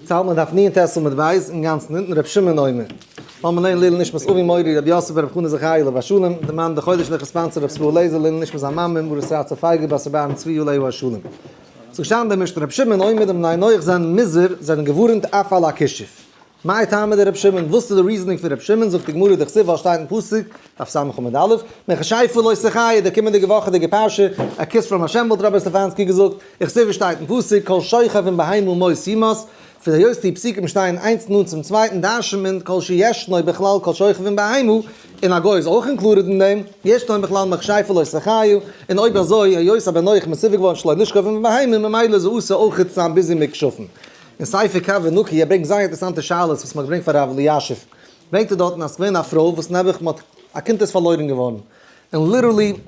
צו האלט מען דף נ ט עמוד ב' אינגאנצן אונטן ר' שמעון אומר. לאמיר לערנען לעילוי נשמת אבי מורי רבי יוסף ברב חנא זכרי' עליו השלום, די מאן די חודש וועלכע sponsor ר' ישראל לעזער לעילוי נשמת זיין מאמע מרת רצה פייגא בת רבי אהרן צבי עליו השלום. ס'איז געשטאנען אין די משנה רבי שמעון אומר די בני נח זענען מוזהר זענען געווארענט אף על הכישוף. מאי טעמא דרבי שמעון, וואס איז די reasoning פון רבי שמעון, זאגט די גמרא דכתיב ווייל שטייט אין פסוק, דף ס' עמוד א', מכשפה לא תחיה, די קומענדיגע וואכעדיגע פרשה, a kiss from השם וואלט רבי סטעפאנסקי געזאגט, וכתיב שטייט אין פסוק, כל שוכב עם בהמה מות יומת, פון היות די פסוקים שטייען איינס נאנט צום צווייטן דרש'נט מען כל שישנו בכלל כל שוכב עם בהמה, און א גוי איז אויך included אין דעם, ישנו בכלל מכשפה לא תחיה, און אויב אזוי היות א בן נח מצווה געווארן שלא לשכב עם בהמה ממילא איז אסור אויך צו זיין busy מיט כשפים. אין ספר קב ונקי ער ברענגט זייער אינטערעסאנטע שאלות וואס מ'האט געברענגט פאר הרב אלישיב, ברענגט ער דארטן אז ס'געווען א פרוי וואס נעבעך מ'האט א קינד איז פארלוירן געווארן, און literally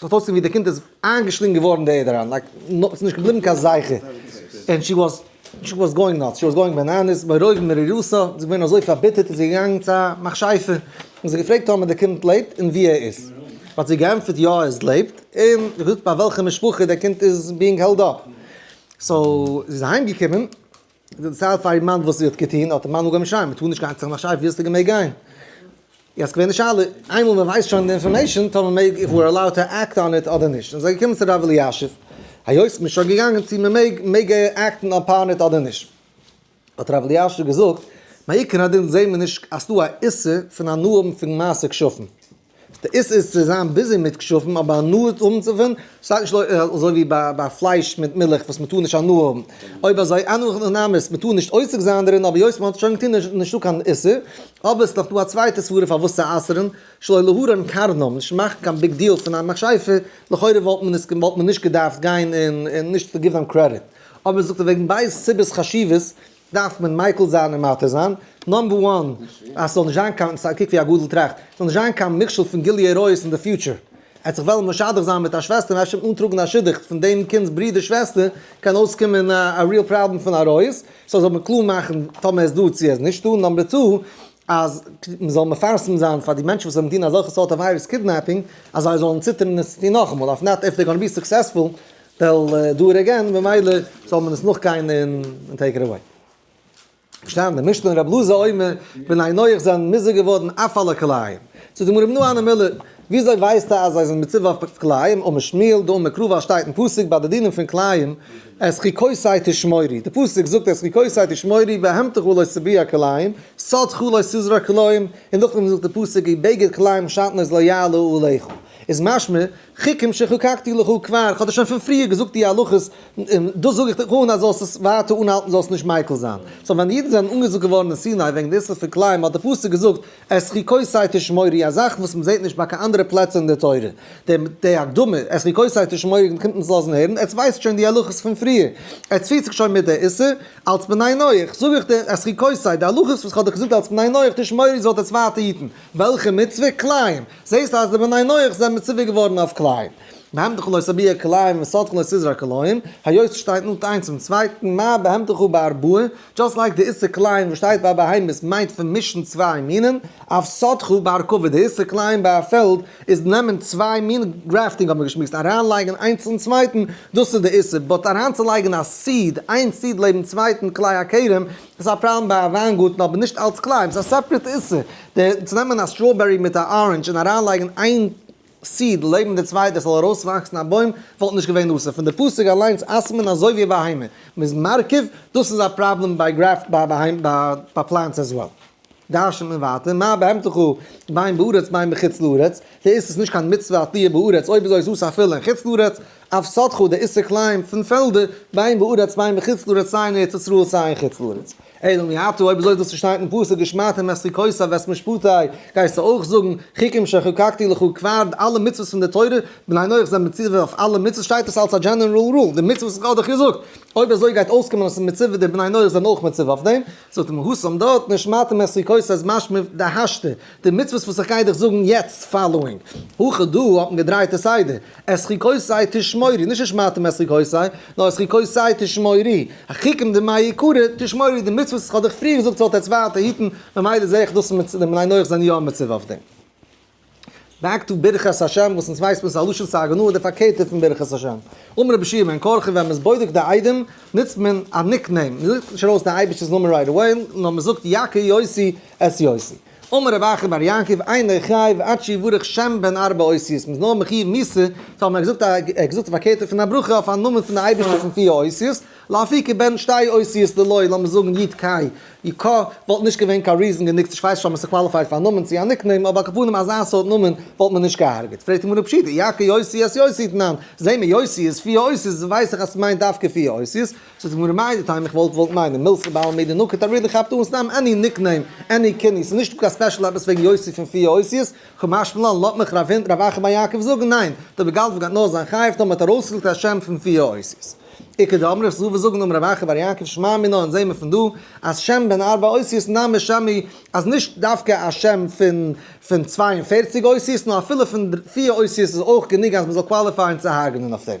ס'האט אויסגעזען ווי די קינד איז איינגעשלינגען געווארן אין די ערד אריין, like ס'איז נישט געבליבן קיין זכר, און she was she was going nuts, she was going bananas, מרוב מרירותה, זי איז געווען אזוי פארביטערט איז זי געגאנגען צו א מכשפה, און זי געפרעגט טאמער די קינד לעבט און ווי ער איז, האט זי געענטפערט יא ער לעבט, און געזאגט ביי וועלכע משפחה די קינד איז being held up. so זי איז אהיים געקומען, זי האט דערציילט פאר איר מאן וואס זי האט געטון, האט איר מאן אנגעהויבן שרייען, מען טאר נישט גיין צו א מכשפה, ווי האסטו געמעגט גיין? יעצט געווען די שאלה, איינמאל מען ווייסט שוין די information, טאר מען מעג, if we're allowed to act on it אדער נישט, און זיי געקומען צו רב אלישיב, היות מען איז שוין געגאנגען צו מען מעג, מעג ער act ן upon it אדער נישט. האט רב אלישיב געזאגט, מעיקר הדין זעהן מיר נישט אז ס'דא א איסור פון הנאה האבן פון מעשה כשפים. די איסור איז צו זיין busy מיט כשפים אבער הנאה האבן צו פון, שטייט נישט אזוי ווי ביי פלייש מיט מילך וואס מ'טאר נישט הנאה האבן. אויב אזוי אין הכי נמי, מ'טאר נישט עוסק זיין דערין אבער היות מ'האט שוין געטון איז נישטא קיין איסור. אבער ס'איז נאך דא א צווייטע סברה פארוואס צו אסר'ן, שלא להרים קרנם, נישט מאכן קיין big deal פון א מכשפה, לכאורה וואלט מען עס וואלט מען נישט געדארפט גיין און נישט give them credit. אבער זאגט ער וועגן ביידע סיבות חשובות דארף מען מיקל זיין און מתיר זיין, number one אז ס'זאל נישט זיין קיין, קוק ווי א גדול טראכט, ס'זאל נישט זיין קיין מכשול פון גילוי עריות אין די future, ער האט זיך וועלן משדך זיין מיט א שוועסטער און אפשר אנטראגן א שידוך פון דעם קינד'ס ברודער שוועסטער, קען אויסקומען א real problem פון עריות, so זאל מען קלאר מאכן טאמער ער איז דא צו ער איז נישט דא, number two אז מ'זאל מפרסם זיין פאר די מענטשן וואס האבן געטון אזעלכע סארט עבירות kidnapping אז זיי זאלן ציטערן עס צו טון נאכאמאל, if not if they gonna be successful they'll do it again, ממילא זאל מען עס נאכגיין און take it away. געשטאנען די משנה רב אלעזר אומר, בני נח זענען מוזהר געווארן אף על הכלאים. זאגט די גמרא מנא הני מילי, וויאזוי ווייסטו אז זיי זענען מצווה אויף כלאים, אמר שמואל, דאמר קרא ווייל שטייט אין פסוק ביי די דינים פון כלאים, את חוקותי תשמורו, די פסוק זאגט את חוקותי תשמורו בהמתך לא תביא כלאים, שדך לא תזרע כלאים, און נאכדעם זאגט די פסוק ובגד כלאים שעטנז לא יעלה עליך. איז משמע, חוקים שחקקתי לך כבר, כ'האב דיר שוין פון פריער געזאגט די הלכות, און דאס זאג איך דיך אן אז זאלסט עס ווייטער אנהאלטן זאלסט נישט מיקל זיין. so ווען די אידן זענען אנגעזאגט געווארן אין סיני וועגן די איסור פון כלאים האט די פסוק געזאגט את חוקותי תשמורו א זאך וואס מ'זעט נישט ביי קיין אנדערע פלעצער אין די תורה. די הקדמה את חוקותי תשמורו קומט אונז לאזן הערן, עטס ווייסט שוין די הלכות פון פריער, עטס פירט זיך שוין מיט די איסור, אלס בני נח זאג איך דיר את חוקותי די הלכות וואס כ'האב דיך געזאגט אלס בני נח תשמורו זאלט עטס ווייטער היטן. וועלכע מצוה? כלאים! זעסט אז די בני נח זענען מצווה געווארן אויף כלאים. בהמתך לא תביא כלאים ושדך לא תזרע כלאים, היות ס'שטייט נאנט איינס צום צווייטן, מה בהמתך בארבעה, just like די איסור כלאים וואס שטייט ביי בהמות מיינט פון מישן צוויי מינים, אף שדך בהרכבה, די איסור כלאים ביי א פעלד איז נעמען צוויי מינים, grafting האט מען געשמועסט, אריינלייגן איינס צום צווייטן, דאס איז די איסור, but אריינצולייגן א seed, איין seed לעבן צווייטן כלאי הכרם, איז א פראבלעם ביי א וויינגארטן אבער נישט אלץ כלאים, ס'איז א separate איסור, די צו נעמען א strawberry מיט א orange און אריינלייגן איין seed לעבן די צווייטע עס זאל ארויסוואקסן א בוים וואלט נישט געווען אסור, פון די פסוק אליינס אסר'ט מען אזוי ווי בהמה, מ'איז מרכיב, דאס איז א פראבלעם ביי graft ביי בהמה ביי plants as well. דרש'נט מען ווייטער, מה בהמתך בין בארץ בין בחוץ לארץ, די איסור איז נישט קיין מצוה התלויה בארץ, אויב אזוי איז אסור אפילו אין חוץ לארץ, אף שדך די איסור כלאים פון פעלדער, בין בארץ בין בחוץ לארץ סיי אין ארץ ישראל סיי אין חוץ לארץ. אלא מעתה אויב אזוי דאס שטייט אין פסוק ושמרתם את חוקותי ואת משפטי, גייסטו אויך זאגן חוקים שחקקתי לך כבר אלע מצוות פון די תורה, בני נח זענען מצווה אויף אלע מצוות שטייט עס אלס א general rule, די מצוות וואס איך האב דיך געזאגט, אויב אזוי גייט אויסקומען אז ס'איז מצווה די בני נח זענען אויך מצווה אויף דעם, זאגט אים התם דארט ושמרתם את חוקותי איז משמע דהשתא, די מצוות וואס איך גיי דיך זאגן יעצט following. הכא דא האט מען געדרייט די סדר, את חוקותי תשמורו, נישט ושמרתם את חוקותי, נאר את חוקותי תשמורו, החוקים דמעיקרא תשמורו, די מצוות וואס איך האב דיך פריער געזאגט זאלט עטס ווייטער היטן, ממילא זעה איך דאס די בני נח זענען יא מצווה אויף דעם. Back to ברכת השם, וואס אונז ווייסט מען איז א לשון סגי נהור, די פארקערטע פון ברכת השם. אמר רבי יהושע בן קרחה, ווען מ'איז בודק די עדים, נוצט מען א nickname, מ'זאגט נישט ארויס די אייבערשטער'ס נאמען right away, נאר מ'זאגט יכה יוסי את יוסי. אמר רב אחא בר יעקב, אינו חייב עד שיברך שם בן ארבע אותיות, מ'איז נאר מחיוב מיתה, so האט מען געזאגט א, ער האט געזאגט די פארקערטע פון א ברכה אויף א נאמען פון די אייבערשטער פון פיר אותיות, לאפוקי בן שתי אותיות דלא, לאמיר זאגן י ק י ק וואלט נישט געווען קיין reason גענוג צו כ'ווייס נישט אויב עס איז qualified פאר א נאמען צו א nickname אבער על כל פנים אזא סארט נאמען וואלט מען נישט געהארגעט. פרעגט די גמרא פשיטא יכה יוסי את יוסי תנן, זעה מיר יוסי איז פיר אותיות ווייס איך אז ס'מיינט דווקא פיר אותיות, זאגט די גמרא מהו דתימא איך וואלט געוואלט מיינען מילתא בעלמא דנקט א really כאפט אן סתם any nickname any כינוי ס'איז נישטא קיין special עפעס וועגן יוסי פון פיר אותיות, קא משמע לן לאט מיך רב אחא בר יעקב זאגן ניין דער מגדף גייט נאר זיין חייב טאמער האט ארויסגעזאגט א שם פון פיר אותיות. איכא דאמרי ס'דא וואס זאגן אמר רב אחא בר יעקב שמע מינה און זעהן מיר פון דא אז שם בן ארבע אותיות נמי שמי אז נישט דווקא א שם פון פון 42 אותיות נאר אפילו פון פיר אותיות איז אויך גענוג אז מ'זאל qualify ען צו הרג'נען אויף דעם.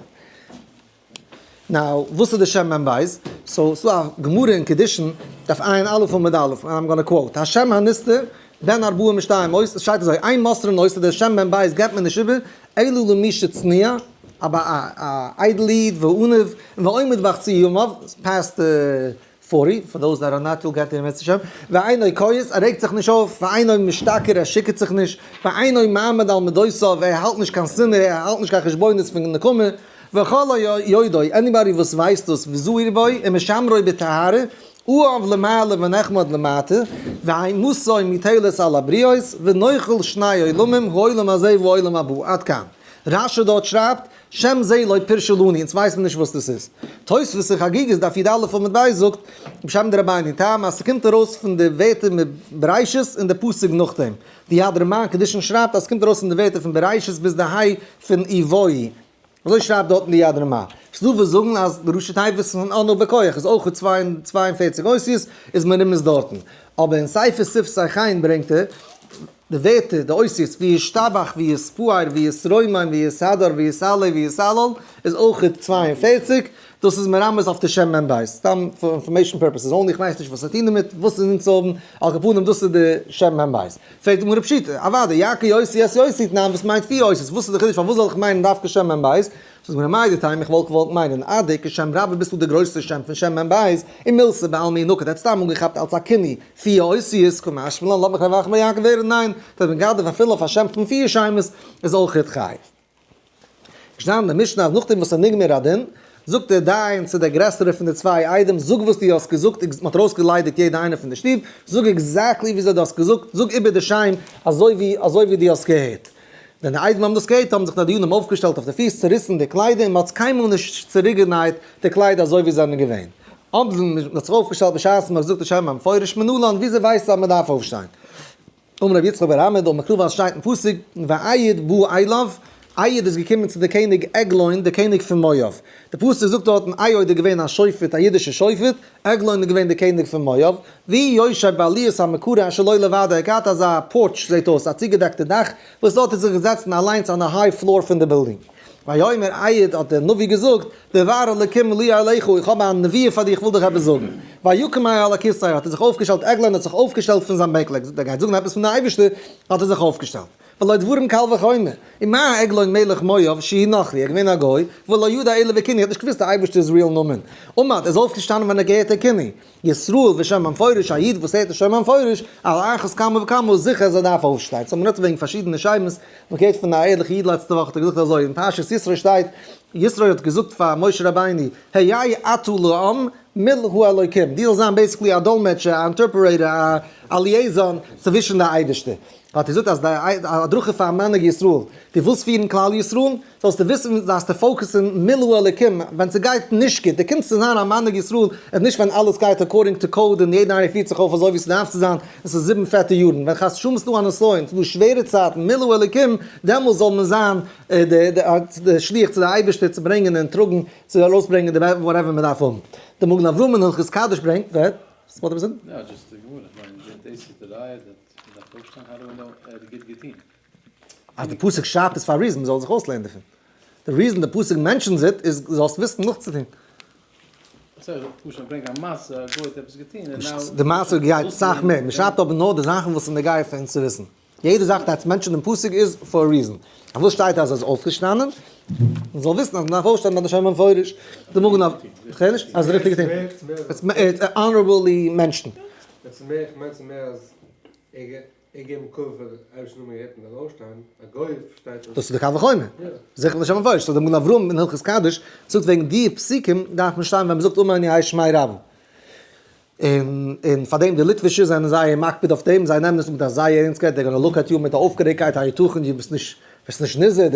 Now וואס איז די שם בן בית? So ס'דא א גמרא אין קידושין דף ע"א עמוד א' און I'm gonna quote השם הנסתר בן ארבעים ושתיים אות, עס שטייט אזוי אין מוסרין אותו דער שם בן בית געבט מען נישט איבער אלא למי שצנוע אבער א א איידל איד ועניו ועומד בחצי ימיו, past 40, for those that are not you'll get there אם ירצה השם, ואינו כועס, ער רעגט זיך נישט אויף, ואינו משתכר, ער שיכור'ט זיך נישט, ואינו מעמיד על מדותיו, ער האלט נישט קיין שנאה, ער האלט נישט קיין חשבונות פון נקמה, וכל היודעו, anybody וואס ווייסט דאס, וזהיר בו, ומשמרו בטהרה, אוהב למעלה ונחמד למטה, ואימתו מוטלת על הבריות, ונוחל שני עולמים, העולם הזה והעולם הבא. עד כאן. רש"י דארט שרייבט, שם זה לא פירשו לנו, אונז ווייסן מיר נישט וואס דאס איז. תוספות אין חגיגות דף י"א עמוד ב' זאגט, בשם די רבינו תם, אז ס'קומט ארויס פון די ווערטער מבראשית און די פסוק נאכדעם. די יד רמה אין קידושין שרייבט אז ס'קומט ארויס פון די ווערטער פון בראשית ביז די היי פון איבוי. אזוי שרייבט דארטן די יד רמה. ס'דא וואס זאגן אז די ראשי תיבות פון אנא בכח איז אויך 42 אותיות, איז מרומז דארטן. אבער אין ספר שפתי חן ברענגט ער די ווערטער, די אותיות, וישתבח ויתפאר ויתרומם ויתהדר ויתעלה ויתהלל איז אויך 42, דאס איז מרמז אויף די שם מ"ב. סתם for information purposes only, איך ווייס נישט וואס צו טון דערמיט, וואס איז אונז צו האבן, על כל פנים דאס איז די שם מ"ב. פרעגט די גמרא פשיטא, אוודאי, יכה יוסי את יוסי תנן, וואס מיינט פיר אותיות, וואס איז די חידוש פארוואס זאל איך מיינען דווקא שם מ"ב? זאגט די גמרא מהו דתימא, איך וואלט געוואלט מיינען אדער כשם רבה ביסטו די גרויסע שם פון שם מ"ב, און מילתא בעלמא נקט, ער האט סתם אנגעכאפט אלס א כינוי פיר אותיות, קא משמע לן, לאמיך רב אחא בר יעקב ווערן, ניין, דער מגדף אפילו אויף א שם פון פיר שמות איז אויכעט חייב. געשטאנען אין די משנה אז נאכדעם וואס ס'איז נגמר הדין, זאגט דער דיין צו דער גרעסערע פון די צוויי עדים, זאג וואס דו האסט געזאגט, מען האט ארויסגעליידיגט יעדע איינע פון די שטוב, זאג exactly וויאזוי דו האסט געזאגט, זאג איבער די שם אזוי ווי אזוי ווי דו האסט געהערט. ווען די עדים האבן דאס געהערט האבן זיך די דיינים אויפגעשטעלט אויף די פיס, צעריסן די קליידער און מען האט קיינמאל נישט צוריקגענייט די קליידער אזוי ווי זיי זענען געווען. אבער מען האט זיך אויפגעשטעלט בשעת מען האט געזאגט די שם המפורש מנלן, וויאזוי ווייסטו אז מען דארף אויפשטיין? אמר רבי יצחק בר אמי דאמר קרא שטייט אין פסוק ואהוד בא אליו, אהוד איז געקומען צו די קעניג עגלון די קעניג פון מואב, די פסוק זאגט דארטן אהוד איז געווען א שופט א אידישע שופט, עגלון איז געווען די קעניג פון מואב, והוא יושב בעליית המקרה אשר לו לבדו, ער האט געהאט אזא porch זעט אויס א צוגעדעקטע דאך וואס דארט איז ער געזעצן אליינס אן א high floor פון די בילדינג. ויאמר אהוד האט דער נביא געזאגט, דבר אלקים לי אליך, איך האב א נביאה פאר דיר, איך וויל דיך עפעס זאגן. ויקם מעל הכסא, האט ער זיך אויפגעשטעלט, עגלון האט זיך אויפגעשטעלט פון זיין בענקל, ער האט געזאגט ער גייט זאגן עפעס פון די אייבערשטער, האט ער זיך אויפגעשטעלט. והלא דברים קל וחומר, ומה עגלון מלך מואב שהוא נכרי, ער איז געווען א גוי, ולא ידע אלא בכינוי, ער האט נישט געוואוסט די אייבערשטער'ס real נאמען. עמד, ער איז אויפגעשטאנען ווען ער האט געהערט א כינוי. ישראל ושם המפורש, א איד וואס הערט די שם המפורש, על אחת כמה וכמה איז זיכער אז ער דארף אויפשטיין. So מ'רעדט וועגן פארשידענע שמות, מ'האט געהערט פון א ערליכע איד לעצטע וואך האט ער געזאגט אזוי, אין פרשת יתרו שטייט, יתרו האט געזאגט פאר משה רבינו, היה אתה לעם מול האלוקים, דו זאלסט זיין basically א דאלמעטשער, א interpreter, א liaison צווישן די אייבערשטער. האט ער געזאגט אז די הדרכה פאר מנהיג ישראל, דו ווילסט פירן כלל ישראל, זאלסטו וויסן, דארפסטו focus ן מול האלוקים, ווען ס'גייט נישט גוט, די קונסט צו זיין א מנהיג ישראל איז נישט ווען אלעס גייט according to code און יעדער איינער פירט זיך אויף אזוי ווי ס'דארף צו זיין, עס איז זיבן פעטע יארן, ווען חס ושלום ס'דא א נסיון, ס'דא שווערע צייטן, מול האלוקים, דעמאלס זאל מען זיין די שליח צו די אייבערשטער צו ברענגען און טראגן, צו ארויסברענגען די whatever מ'דארף האבן. די מגן אברהם אין הלכות קדש ברענגט, go ahead, וואס וואלט ער זאגן? יא, just די גמרא, איך מיין, דאס איז די ראיה that מ'דארף אויפשטיין, how do we know ער האט גוט געטון? אז די פסוק שרייבט עס פאר א reason, מ'זאל זיך אויסלערנען דערפון. די reason די פסוק mentions it איז זאלסט וויסן נאכצוטון. די מעשה גייט סאך מער, מ'שרייבט אבער נאר די זאכן וואס איז נוגע פאר אונז צו וויסן. יעדע זאך that's mentioned אין פסוק איז for a reason. פארוואס שטייט אז ער איז אויפגעשטאנען? מען זאל וויסן אז מען דארף אויפשטיין ביי די שם המפורש. די מגן אב, כ'הער נישט, אז ריכטיגע טון. It's honorably mentioned. עס איז מער, איך מיין ס'איז מער אז ער געבן כבוד פאר די אייבערשטן נאמען געהערט מען זאל אויפשטיין, א גוי פארשטייט דאס. דאס איז די קל וחומר. זיכער די שם המפורש. So די מגן אברהם אין הלכות קדש זאגט וועגן די פסוקים דארף מען שטיין ווען מען זאגט אמן יהא שמיה רבא. און און פאר דעם די ליטווישע זענען זייער מקפיד אויף דעם, זיי נעמען עס מיט א זייער ערנסטקייט, they're gonna look at you מיט א אויפגערעגטקייט, היתכן דו ביסט נישט ביסט נישט נזהר,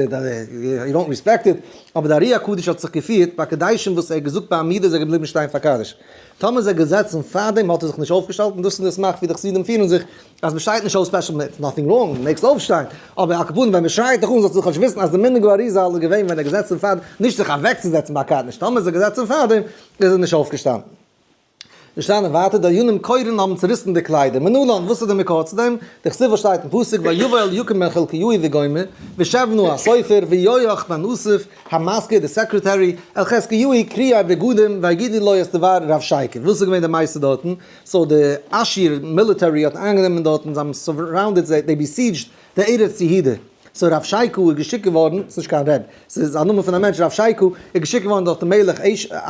you don't respect it, אבער די ארי הקדוש האט זיך געפירט ביי קדשים וואס ער האט געזאגט ביי עמידה איז ער געבליבן שטיין פאר קדיש, טאמער איז ער געזעצן פאר דעם האט ער זיך נישט אויפגעשטעלט, און דאס איז די סמך ווי די חסידים פירן זיך אז מען שטייט נישט אויף special מיט nothing wrong, מעגסט אויפשטיין, אבער על כל פנים ווען מען שרייט דיך אן זאלסטו כאטש וויסן אז די מנהג האריזל איז געווען ווען ער געזעצן פאר נישט זיך אוועקצוזעצן ביי קדיש, טאמער איז ער געזעצן פאר דעם איז ער נישט אויפגעשטאנען. געשטאנען ווייטער דיינים קורעין האבן צוריסן די קליידער, מנלן, וואס איז די מקור צו דעם? דכתיב וואס שטייט אין פסוק ויבא אליקים בן חלקיהו וגומר, ושבנא הסופר, ויואח בן אסף, המזכיר די secretary, אל חזקיהו קרועי בגדים, ויגידו לו את דבר רבשקה. וואס איז געווען די מעשה דארטן? So די אשור military האט איינגענומען דארטן, זיי האבן surrounded זיי, they besieged די ארץ יהודה. So רב שייקו איז געשיקט געווארן, ס'איז נישט קיין רב, ס'איז א נאמען פון א מענטש, רב שייקו איז געשיקט געווארן דורך די מלך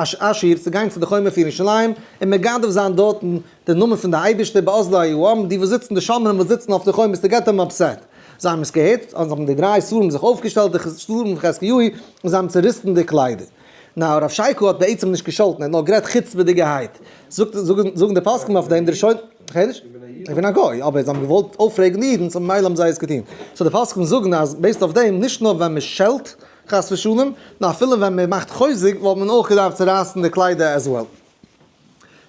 אשור צו גיין צו די חומה פון ירושלים און מגדף זיין דארטן די נאמען פון די אייבערשטער באזלי העם, די וואס זיצן די שומרים וואס זיצן אויף די חומות to get them upset. זיי האבן עס געהערט, און האבן די דריי שרים זיך אויפגעשטעלט, די שרים פון חזקיהו, און זיי האבן צעריסן די קליידער. נאר רב שייקו האט בעצם נישט געשאלטן, ער האט נאר גערעדט חוצפה'דיגערהייט. זאגן די פוסקים אויף דעם, די ראשונים, כ'הער נישט? איך בין א גוי, אבער זיי האבן געוואלט אויפרעגן די אידן, so ממילא האבן זיי עס געטון. So די פוסקים זאגן אז based אויף דעם, נישט נאר ווען מען שעלט חס ושלום, נאר אפילו ווען מען מאכט חוזק וואלט מען אויך געדארפט צורייסן די קליידער as well.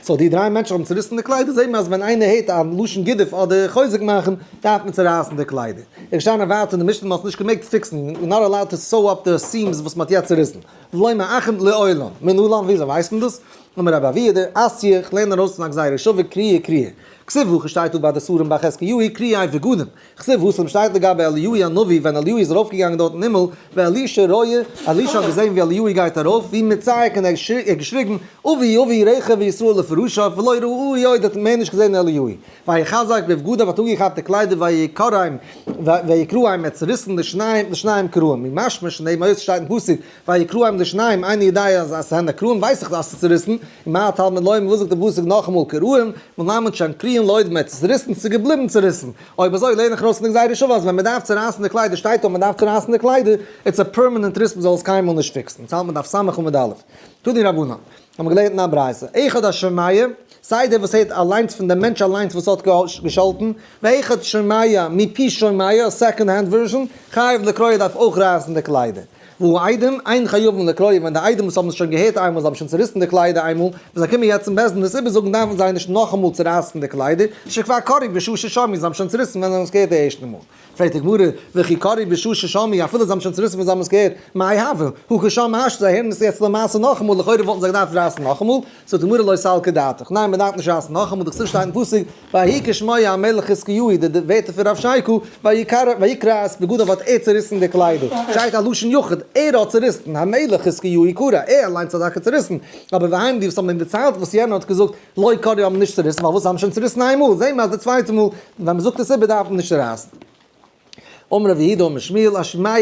So די דריי מענטשן האבן צוריסן די קליידער, זעט מען אז ווען איינער הערט א לשון גידוף אדער חוזק מאכן, דארף מען צורייסן די קליידער. איך שטיין און ווארט אין די משנה, מען האט נישט געמעגט פיקסן, you're not allowed to sew up the seams וואס מען האט יעצט צוריסן. ולא מאחים לעולם. מנלן וויאזוי ווייסט מען דאס? אמר רבי אבהו דאתיא, איך לערן ארויס פון א גזירה שווה קריעה קריעה. כתיב הכא שטייט דא ביי די שרים ביי חזקיהו קרועי בגדים. כתיב התם שטייט לגבי אליהו הנביא ווען אליהו איז ארויפגעגאנגען דארט אין הימל, ואלישע רואה, אלישע האט געזען ווי אליהו גייט ארויף, והוא מצעק און ער האט געשריגן, אבי אבי רכב ישראל ופרשיו, ולא ראהו עוד האט מער נישט געזען אליהו. ויחזק בבגדיו האט אנגעכאפט די קליידער ויקרעם ויקרעם ער האט צעריסן לשניים קרעים, ממשמע שנאמר אויס שטייט אין פסוק ויקרעם לשניים איני יודע אז עס זענען קרעים ווייס איך אז עס איז צעריסן, ומה תלמוד לומר וואס זאגט די פסוק נאכאמאל קרעים, מלמד שהן קרועים לעוד מען האט עס צעריסן עס איז געבליבן צעריסן, אויב אזוי לערן איך ארויס פון די גזירה שוה אז ווען מען דארף צערייסן די קליידער שטייט דא מען דארף צערייסן די קליידער, it's a permanent ריס מען זאל עס קיינמאל נישט פיקסן, יעצט האלט מען דף ס' עמוד א', תנו רבנן, האבן מיר געלערנט אין א ברייתא, אחד השומע, סיי דער וואס הערט אליינס פון דעם מענטש אליינס וואס האט געשאלטן, ואחד שומע מפי שומע, second hand version, חייב לקרוע דארף אויך רייסן די קליידער. והעדים אין חייבין לקרוע ווען די עדים וואס האבן עס שוין געהערט איינמאל זיי האבן שוין צוריסן די קליידער איינמאל, ווען זיי קומען יעצט צום בית דין דאס איבערזאגן דארפן זיי נישט נאכאמאל צורייסן די קליידער, שכבר קרעו בשעה ששמעו זיי האבן שוין צוריסן ווען זיי האבן עס געהערט די ערשטע מאל. פרעגט די גמרא, וכי קרעו בשעה ששמעו, אפילו זיי האבן שוין צוריסן ווען זיי האבן עס געהערט, מאי הוה, הא קא שמעו השתא, זיי הערן עס יעצט למעשה נאכאמאל, לכאורה וואלטן זיי געדארפט רייסן נאכאמאל, זאגט די גמרא לא סלקא דעתך, ניין מען דארף נישט רייסן נאכאמאל, דכתיב שטייט אין פסוק, ויהי כשמוע המלך חזקיהו, די ווערטער פון רב שייקו, ויקרע את בגדיו האט ער צוריסן די קליידער, שטייט א לשון יחיד, ער האט צוריסן, המלך חזקיהו קרע, ער אליינס האט טאקע צוריסן, אבער והם די וואס האבן אים דערציילט וואס יענער האט געזאגט, לא קרעו האבן נישט צוריסן, פארוואס זיי האבן שוין צוריסן איינמאל, זעהן מיר אז די צווייטע מאל ווען מ'זאגט עס איבער דארף מען נישט צורייסן. אמר רב יהודה אמר שמואל, השומע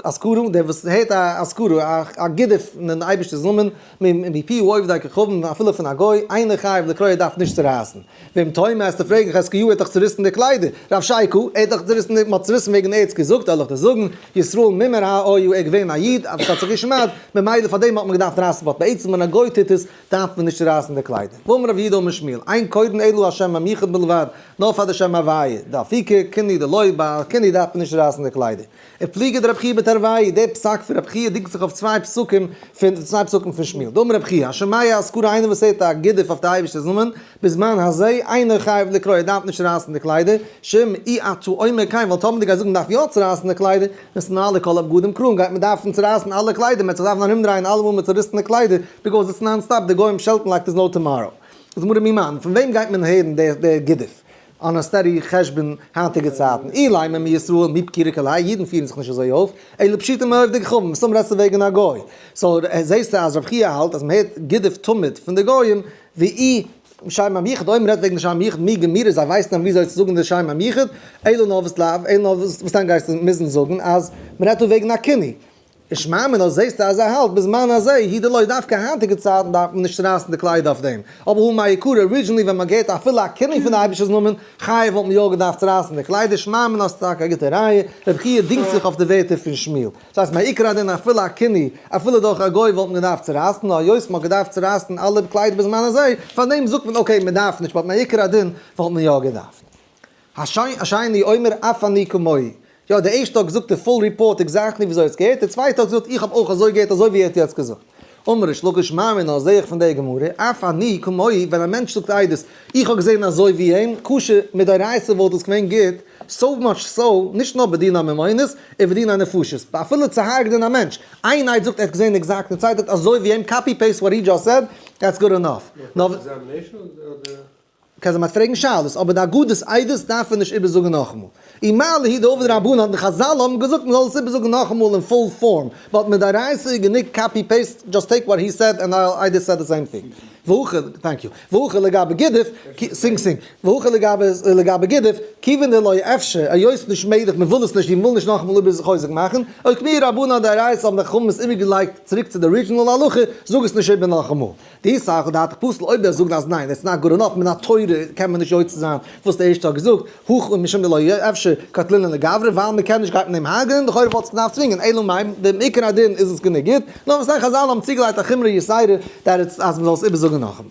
אזכרה, דער וואס הערט א אזכרה, א גידוף אין אייבערשטער'ס נאמען, מפי עובדי כוכבים, אפילו פון א גוי, אינו חייב לקרוע דארף נישט צורייסן. ואם תאמר וועסטו פרעגן, חזקיהו האט דאך צוריסן די קליידער, רב שייקו, ער האט דאך צוריסן די, מ'האט צוריסן וועגן ער האט עס געזאגט, וועל איך דיר זאגן, ישראל מומר היה, ער איז געווען א איד, וואס האט זיך געשמד'ט, ממילא פאר דעם האט מען געדארפט רייסן, but בעצם ווען א גוי טוט עס, דארף מען נישט רייסן די קליידער. ואמר רב יהודה אמר שמואל, אין קורין אלא השם המיוחד בלבד, נאר פאר די שם הוויה, דאפיקי כינוי דלא, ביי א כינוי דארף מען נישט רייסן די קליידער. ופליגא דרב חייא בתרווייהו, דער פסק פון רב חייא דינגט זיך אויף צוויי פסוקים פון צוויי פסוקים פון שמואל. דאמר רב חייא, השומע אזכרה איינער וואס הערט א גידוף אויף די אייבערשטער'ס נאמען, בזמן הזה אינו חייב לקרוע ער דארף נישט רייסן די קליידער, שאם אי אתה אומר כן, ווייל טאמער דו גייסט זאגן מ'דארף יא צורייסן די קליידער, נתנעלו כל הבגדים קרועים גייט מען דארפן צורייסן אלע קליידער, מ'וועט זיך דארפן ארומדרייען אלעמאל מיט צוריסענע קליידער, because it's non stop, די גוים שעלטן like there's no tomorrow. זאגט די גמרא ממאן, פון וועם גייט מען הערן די גידוף? אן א steady חשבון היינטיגע צייטן, אילימא מישראל מי פקירי כליה, אידן פירן זיך נישט אזוי אויף, אלא פשיטא מעובדי כוכבים, מסתמא רעדסטו וועגן א גוי. So זעסטו אז רב חייא האלט אז מ'הערט גידוף תמיד פון די גוים, ואי. שם המיוחד, אויב מ'רעדט וועגן שם המיוחד, מי גמירי, זיי ווייסן דען וויאזוי צו זאגן די שם המיוחד? אלא נאר וואס לאו, אלא נאר וואס דען גייסטו מוזן זאגן אז מ'רעדט דא וועגן א כינוי? ושמע מינה זעסטו אז ער האלט בזמן הזה הוא דלא דווקא היינטיגע צייטן דארף מען נישט צורייסן די קליידער אויף דעם, אבער הא מעיקרא originally ווען מען געט אפילו א כינוי פון די אייבישטער'ס נאמען חייב וואלט מען יא געדארפט צורייסן די קליידער, שמע מינה האסט טאקע א גוטע ראיה, רבי חייא דינגט זיך אויף די ווערטער פון שמואל. דאס הייסט מעיקרא הדין אפילו א כינוי אפילו דורך א גוי וואלט מען געדארפט צורייסן, נאר היות מען האט געדארפט צורייסן אלע קליידער בזמן הזה, פארדעם זאגט מען okay מען דארף נישט but מעיקרא הדין וואלט מען יא געדארפט. השני אומר אף אני כמוהו. יא, די ערשטע האט געזאגט די full report exactly וויאזוי ער האט געהערט, די צווייטע האט געזאגט איך האב אויך אזוי געהערט אזוי ווי ער האט יעצט געזאגט. אמר ריש לקיש שמע מינה זעה איך פון די גמרא, אף אני כמוהו, ווען א מענטש זאגט עדות איך האב געזען אזוי ווי אים, כשר, מדאורייתא וואלט עס געווען גוט, so much so, נישט נאר בדין הממונות, ובדין הנפשות, אפילו צו הרג'נען א מענטש, איין עד זאגט ער האט געזען exactly, די צווייטע האט אזוי ווי אים, copy paste what he just said, that's good enough. קען זיי פרעגן שאלות, אבער די אגדות עדות דארף מען נישט איבערזאגן נאכאמאל. אי מה להי דעובד רבנן, די חזל האבן געזאגט מען זאל עס איבערזאגן נאכאמאל אין full form, but מדאורייתא איז גענוג copy paste, just take what he said and I just said the same thing. והכא, thank you. והכא לגבי גידוף, סינג סינג. והכא לגבי לגבי גידוף, כיוון דלא אפשר, היות נישט מעגליך, מען וויל עס נישט, מען וויל נישט נאכאמאל איבער זיך חוזק מאכן, אוקמוה רבנן דאורייתא האבן די חכמים עס איבערגעלייגט צוריק צו די original הלכה, זאג עס נישט איבער נאכאמאל. די סך דעתך פסול אויב דער זאגט אז ניין it's not good enough מן התורה קען מען נישט יוצא זיין וואס דער ערשטער האט געזאגט הכא משום דלא אפשר קטלינן לגברא ווייל מען קען נישט גייט מען אים הרג'נען לכאורה וואלט עס געדארפט צווינגען אלא מאי דעם עיקר הדין איז עס גענוג גוט נאר וואס דען חזל האבן צוגעלייגט א חומרא יתירה אז מען זאל עס איבערזאגן נאכאמאל.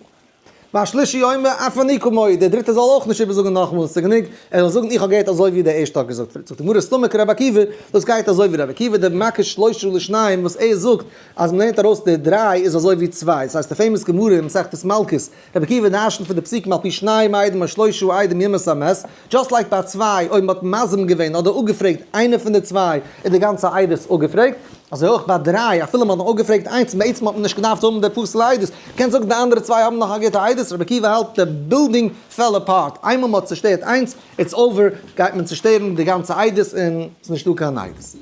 והשלישי אומר אף אני כמוהו דער דריטער זאל אויך נישט איבערזאגן נאכאמאל עס איז גענוג ער זאל זאגן איך האב געהערט אזוי ווי דער ערשטער האט געזאגט זאגט די גמרא סתמא כרבי עקיבא דאס גייט אזוי ווי רבי עקיבא דמקיש שלושה לשניים וואס ער זאגט אז מ'לערנט ארויס די דריי איז אזוי ווי צוויי, ס'הייסט די famous גמרא אין מסכת מלקות, רבי עקיבא דרשנ'ט פון די פסוקים על פי שניים עדים או שלושה עדים יומת המת, just like ביי צוויי אויב מ'האט מזים געווען אדער אפגעפרעגט איינער פון די צוויי איז די גאנצע עדות אפגעפרעגט, אזוי אויך ביי דריי אפילו מ'האט נאר אפגעפרעגט איינס בעצם האט מען נישט געדארפט האבן די פסול'ע עדות, קענסט זאגן די אנדערע צוויי האבן נאך א גוטע עדות, רבי עקיבא האלט די building fell apart, איינמאל מ'האט צושטערט איינס it's over, גייט מען צושטערן די גאנצע עדות און ס'נישטא קיין עדות.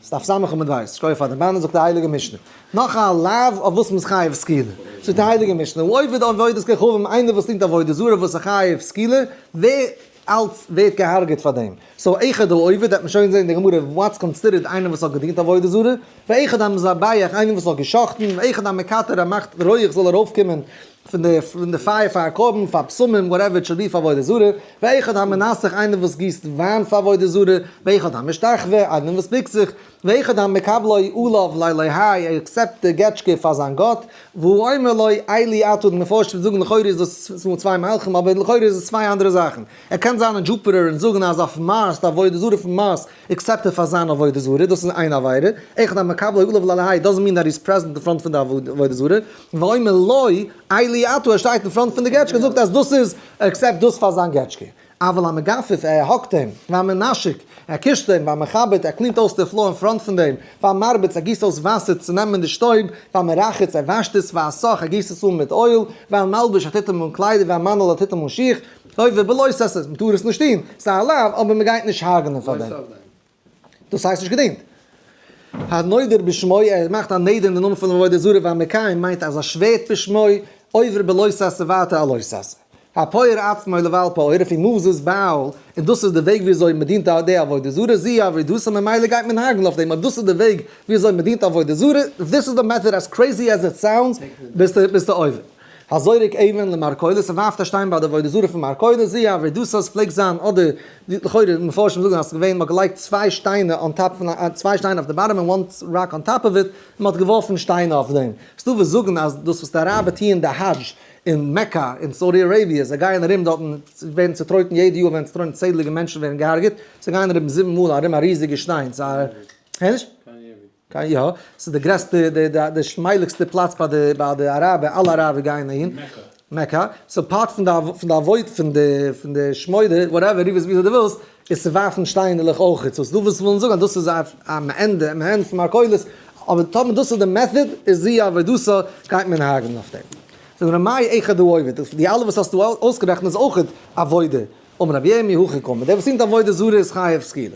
ס'דארף סמך עמוד בית, שקויעך פאר די באנען זאגט די הייליגע משנה. נאך א לאו אויף וואס מ'איז חייב סקילה. זאגט די הייליגע משנה, העובד עבודת כוכבים, איינער וואס דינט עבודה זרה וואס איז חייב סקילה, ווער אלץ ווערט געהארגעט פאר דעם. so אחד העובד, וועט מען שוין זען אין די גמרא what's considered איינער וואס האט געדינט עבודה זרה, ואחד המזבח, איינער וואס האט גע'שחט'ן, ואחד המקטר, ער מאכט רויעך זאל ארויפקומען פון די פון די פייער פאר א קרבן, פאר בשמים, whatever it should be פאר עבודה זרה, ואחד המנסך איינער וואס גיסט וויין פאר עבודה זרה, ואחד המשתחווה איינער וואס בוקט זיך, ואחד המקבלו עליו לאלהי ער accept די געטשקע פאר זיין גאט, והוא אומר לו אלי אתה, די מפרשים זאגן לכאורה איז דאס צוויי מלכים אבער לכאורה איז עס צוויי אנדערע זאכן, ער קען זיין אין Jupiter און זאגן אז אויף Mars די עבודה זרה פון Mars accept ער פאר זיין עבודה זרה, דאס איז איין עבירה, אחד המקבלו עליו לאלהי doesn't mean that he's present in front פון די עבודה זרה, ואומר לו אלי אתה ער שטייט אין front פון די געטשקע און זאגט אז דאס איז ער accept דאס פאר זיין געטשקע, אבל המגפף ער האקט אים, והמנשק ער קישט אים, והמכבד ער clean ט אויס די floor אין front פון דעם, והמרביץ ער גיסט אויס וואסער צו נעמען די שטויב, והמרחץ ער וואשט עס, והסך ער גיסט עס אן מיט oil, והמלבש ער טוט אים אן קליידער, והמנעל ער טוט אים אן שיך, עובר בלא תעשה, מען טאר עס נישט טון, ס'איז א לאו, אבער מען גייט נישט הרג'נען פאר דעם. דאס הייסט נישט געדינט. הנודר בשמו, ער מאכט א נדר אין די נאמען פון עבודה זרה והמקיים מיינט אז ער שווערט בשמו, עובר בלא תעשה ווייטער א לא תעשה. הפוער עצמו לבעל פעור, if he moves his bowel, און דאס איז די וועג ווי אזוי מען דינט די עבודה זרה, זו עבודתם ממילא גייט מען הרג'נען אויף דעם, אויב דאס איז די וועג ווי אזוי מען דינט עבודה זרה, if this is the method as crazy as it sounds, ביסטו עובר. הזורק אבן למרקוליס, ער ווארפט א שטיין ביי די עבודה זרה פון מרקוליס, זו עבודתה פלעגט זיין אדער לכאורה מפרשים זאגן אז ס'איז געווען מ'האט געלייגט צוויי שטיינער on top פון א צוויי שטיינער אויף די bottom און one rock on top of it, און מ'האט געווארפן שטיינער אויף דעם. ס'דא וואס זאגן אז דאס וואס די אראבער טוען די האדזש אין מעקא אין Saudi Arabia, זיי גייען ארום דארטן, ווערן צוטרויטן יעדע יאר ווערן צוטרויטן צענדליגע מענטשן ווערן געהארגעט, זיי גייען ארום זיבן מאל ארום א ריזיגע שטיין, ס'איז א. הער נישט? קיין יא, ס'איז די גרעסטע די די די שמייליגסטע פלאץ ביי די ביי די אראבער, אלע אראבער גייען אהין. מעקא. מעקא. so part פון די פון די עבודה פון די פון די שמודה whatever רוף עס וויאזוי דו ווילסט, איז צו ווארפן שטיינערלעך אויכעט. so ס'דא וואס ווילן זאגן אז דאס איז א א מעין די מעין פון מרקוליס, אבער טאמער דאס איז די method איז זו עבודתה גייט מען הרג'נען אויף דעם. זאגט ר' מאיר אחד העובד, די אלע וואס האסטו אויסגערעכנט איז אויכעט עבודה. אמר רבי ירמי' הכי קאמר, דער וואס דינט עבודה זרה איז חייב סקילה.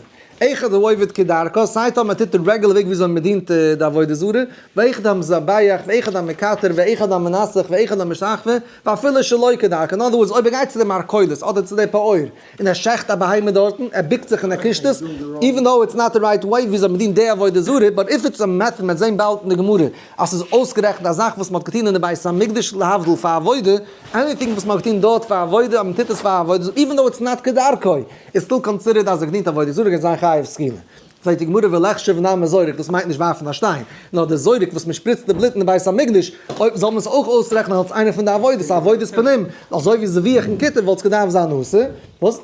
אחד העובד כדרכו, סיי טאמער מען טוט די regular וועג וויאזוי מען דינט די עבודה זרה, ואחד המזבח, ואחד המקטר, ואחד המנסך, ואחד המשתחווה, ואפילו שלא כדרכו. In other words, אויב ער גייט צו די מרקוליס אדער צו די פעור, און ער שעכט א בהמה דארטן, ער בוקט זיך און ער קישט עס, even though it's not the right way וויאזוי מען דינט די עבודה זרה, but if it's a method, מען וועט זען באלד אין די גמרא אז ס'איז אויסגערעכנט א זאך וואס מען האט געטון אין די בית המקדש להבדיל פאר עבודה, anything וואס מען האט געטון דארט פאר עבודה, אז מען טוט עס פאר עבודה זרה, even though it's not כדרכו, איז still considered אז ער געדינט עבודה זרה גייט זיין חייב סקילה. פרעגט די גמרא וליחשב נמי זורק, דאס מיינט נישט ווארפן א שטיין, נאר די זורק וואס מען שפריצט די בלוט אין די בית המקדש, אויב זאל מען עס אויך אויסרעכענען אלס איינע פון די עבודות, עבודת פנים, אזוי ווי זביח און כיתור וואלט עס געדארפט זיין אסור, וואס?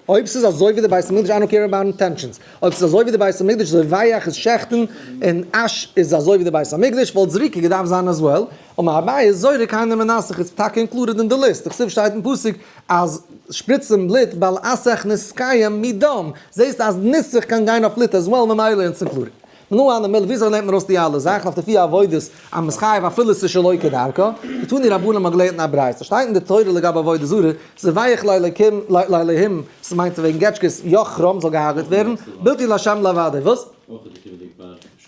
אויב ס'איז אזוי ווי די בית המקדש I don't care about intentions, אויב ס'איז אזוי ווי די בית המקדש זובח איז שעכטן און אש איז אזוי ווי די בית המקדש וואלט זריקה געדארפט זיין as well, אמר אביי זורק היינו מנסך איז טאקע included אין די ליסט, דכתיב שטייט אין פסוק אז שפריצן בלוט בל אסך נסכים מדם, זעסט אז ניסוך קען גיין אויף בלוט as well ממילא איז included. מנא הני מילי וויאזוי לערנט מען ארויס די אלע זאכן אויף די פיר עבודות אז מ'איז חייב אפילו ס'איז שלא כדרכה? דתנו רבנן מ'האט געלערנט אין א ברייתא שטייט אין די תורה לגבי עבודה זרה זובח לאלקים לאלהים ס'מיינט וועגן געטשקעס יחרם זאל געהארגעט ווערן בלתי לה' לבדו וואס?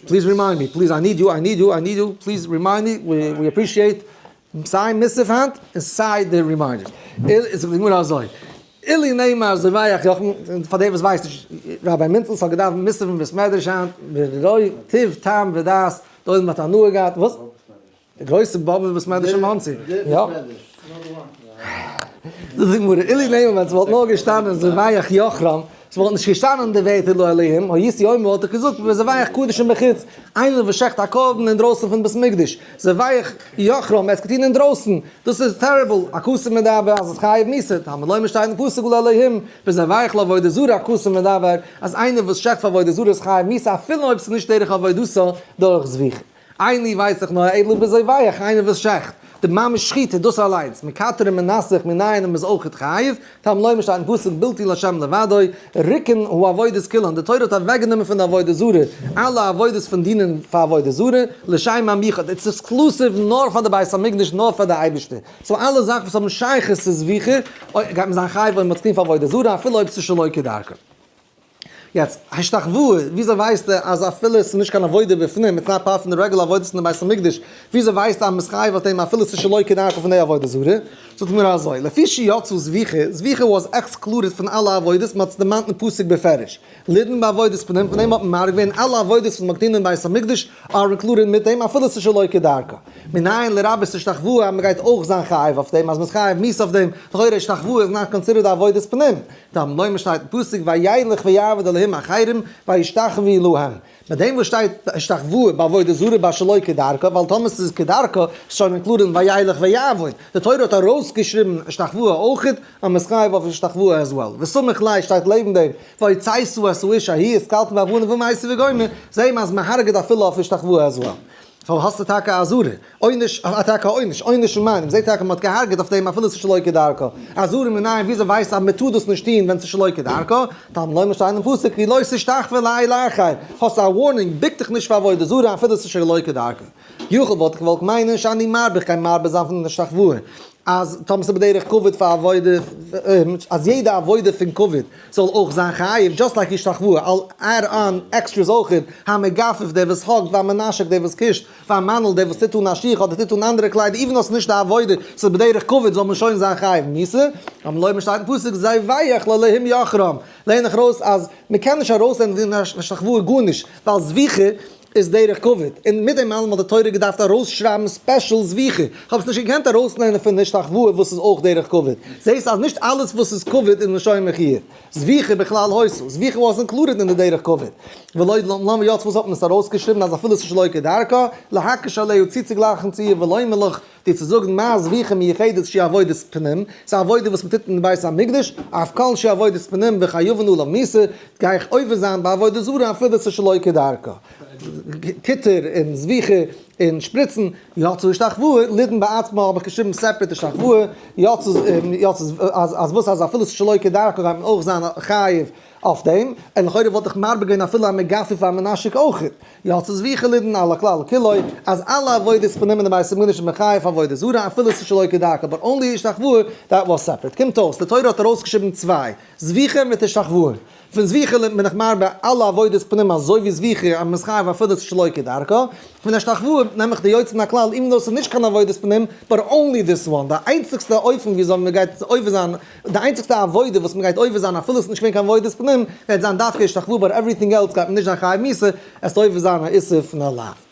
Please remind me, please I need you, I need you, I need you, please remind me, we appreciate סיי מוסף היינט און סיי די reminders. זאגט די גמרא אזוי, אילו נאמר זובח יחרם, און פאר דער וואס ווייסט נישט, Rabbi מינצל האט געדאווענט מוסף אין בית מדרש היינט, ברוב טוב טעם ודעת, די עולם האט הנאה געהאט, וואס? די גרויסע באבוב'ער בית מדרש אין מאנסי, יא. זאגט די גמרא, אילו נאמר ווען ס'וואלט נאר געשטאנען זובח יחרם, ס'וואלט נישט געשטאנען די ווערטער לאלהים, הייתי אומר וואלט איך געזאגט בזובח קדשים בחוץ, איינער וואס שעכט א קרבן אינדרויסן פון בית מקדש, זובח יחרם, ער האט עס געטון אינדרויסן, דאס איז terrible, הכתוב מדבר אז עס חייב מיתה, תלמוד לומר שטייט אין פסוק לאלהים, בזובח לעבודה זרה הכתוב מדבר אז איינער וואס שעכט פאר עבודה זרה איז חייב מיתה אפילו אויב ס'איז נישט דרך עבודתו דורך זביחה. איני ווייס איך נאר אלא בזובח איינער וואס שעכט די ממש שחיטה דאס אליינס מקטר און מנסך מנין און מ'איז אויכעט חייב, תלמוד לומר שטייט אין פסוק בלתי לה' לבדו, ריקן הוא עבודות כולן, די תורה האט אוועקגענומען פון די עבודה זרה אלע עבודות פון דינען פאר עבודה זרה, לשם המיוחד, it's exclusive נאר פאר די בית המקדש נאר פאר די אייבערשטער, so אלע זאכן וואס האבן שייכות צו זביחה גייט מען זיין חייב אויב מ'האט עס געטון פאר עבודה זרה אפילו אויב ס'איז שלא כדרכו. יעצט, השתחוואה, וויאזוי ווייסטו אז אפילו עס איז נישט קיין עבודה בפנים, it's not part פון די regular עבודות אין די בית המקדש, וויאזוי ווייסטו אז מ'איז חייב אויף דעם אפילו עס איז שלא כדרכו פון די עבודה זרה? זאגט די גמרא אזוי, לפי שיצא זביחה, זביחה was excluded פון אלע עבודות, מ'האט עס דערמאנט אין פסוק בפירוש, לידון בעבודת פנים, פון דעם האט מען מערב געווען אלע עבודות וואס מ'האט געטון אין בית המקדש are included מיט דעם אפילו עס איז שלא כדרכו. מנין לרבות השתחוואה אז מ'גייט אויך זיין חייב אויף דעם, אז מ'איז חייב מיתה אויף דעם, לכאורה השתחוואה איז not considered עבודת פנים. תלמוד לומר שטייט אין פסוק וילך ויעבד אלהים אחרים וישתחוו להם. מיט דעם וואס שטייט השתחוואה בעבודה זרה ביי שלא כדרכה, ווייל טאמער ס'איז כדרכה איז שוין included אין וילך ויעבוד. די תורה האט ארויסגעשריבן השתחוואה אויכעט, אז מ'איז חייב אויף השתחוואה as well. וסמיך ליה שטייט לעבן דעם והוצאת את האיש ההוא וסקלתם באבנים ומתו וגומר, זעהן מיר אז מ'הרג'עט אפילו אויף השתחוואה as well. So האסטו טאקע א אזהרה, עונש, א טאקע עונש, עונש מנין, מ'זעט טאקע מ'האט געהארגעט אויף דעם אפילו ס'איז שלא כדרכו, אזהרה מנין, וויאזוי ווייסט אז מ'טאר דאס נישט טון ווען ס'איז שלא כדרכו, תלמוד לומר שטייט אין פסוק כי לא תשתחוה לאל אחר, האסט א warning, בוק דיך נישט פאר עבודה זרה אפילו ס'איז שלא כדרכו. יכול וואלט איך געוואלט מיינען שאני מרבה, איך גיי מרבה זיין פון השתחוואה, אז טאמער ס'איז בדרך כבוד פאר עבודה, אז יעדע עבודה פון כבוד זאל אויך זיין חייב, just like השתחוואה, I'll add on extras אויכעט, המגפף דער וואס hug ט, והמנשק דער וואס קישט, והמנעיל דער וואס טוט אן א שיך אדער טוט אן אנדערע קליידער even though ס'איז נישט די עבודה, ס'איז בדרך כבוד זאל מען שוין זיין חייב מיתה, תלמוד לומר שטייט אין פסוק זובח לאלהים יחרם, לערן איך ארויס אז מ'קען נישט ארויסלערנען פון השתחוואה גארנישט, ווייל זביחה איז דרך כבוד, און מיט דעם אלעם האט די תורה געדארפט ארויסשרייבן special זביחה, כ'האב עס נישט געקענט ארויסלערנען פון השתחוואה וואס איז אויך דרך כבוד, זעסט אז נישט אלעס וואס איז כבוד איז מען שוין מחיוב, זביחה בכלל היתה, זביחה was included אין די דרך כבוד, ולא למה יצא וואס האט מען עס ארויסגעשריבן אז אפילו ס'איז שלא כדרכה, להקיש עליה צוצוגלייכן צו איר ולומר לך, דיר צו זאגן מה זביחה מיוחדת שהיא עבודת פנים, ס'איז א עבודה וואס מ'טוט אין בית המקדש, אף כל שהיא עבודת פנים וחייבין עליו מיתה, גיי איך עובר זיין בעבודה זרה אפילו ס'איז שלא כדרכה. כיתור און זביחה און שפריצן, יצא השתחוואה, לידון בעצמה האב איך געשריבן separate השתחוואה, יצא אז וואס אז אפילו ס'איז שלא כדרכה גייט מען אויך זיין חייב. אויף דעם, און לכאורה וואלט איך מרבה געווען אפילו א מגפף א מנשק אויך. יא, ס'איז זביחה לידן על הכלל כולו, אז אלע עבודות פנים אין די בית המקדש איז מחייב עבודה זרה אפילו ס'איז שלא כדרכה, but only השתחוואה, that was separate. קומט אויס, די תורה האט ארויסגעשריבן צוויי, זביחה מיט השתחוואה. פון זביחה לערנט מען נאך מרבה אלע עבודות פנים אזוי ווי זביחה אז מ'איז חייב אפילו ס'איז שלא כדרכה. פון השתחוואה נעם איך די יוצא מן הכלל even though ס'איז נישט קיין עבודת פנים, but only this one. די איינציגסטע אופן וויאזוי מ'גייט עובר זיין, די איינציגסטע עבודה וואס מ'גייט עובר זיין אפילו ס'איז נישט געווען קיין עבודת פנים, גייט זיין דווקא השתחוואה but everything else גייט מען נישט זיין חייב מיתה, עס עובר זיין א איסור פון א לאו.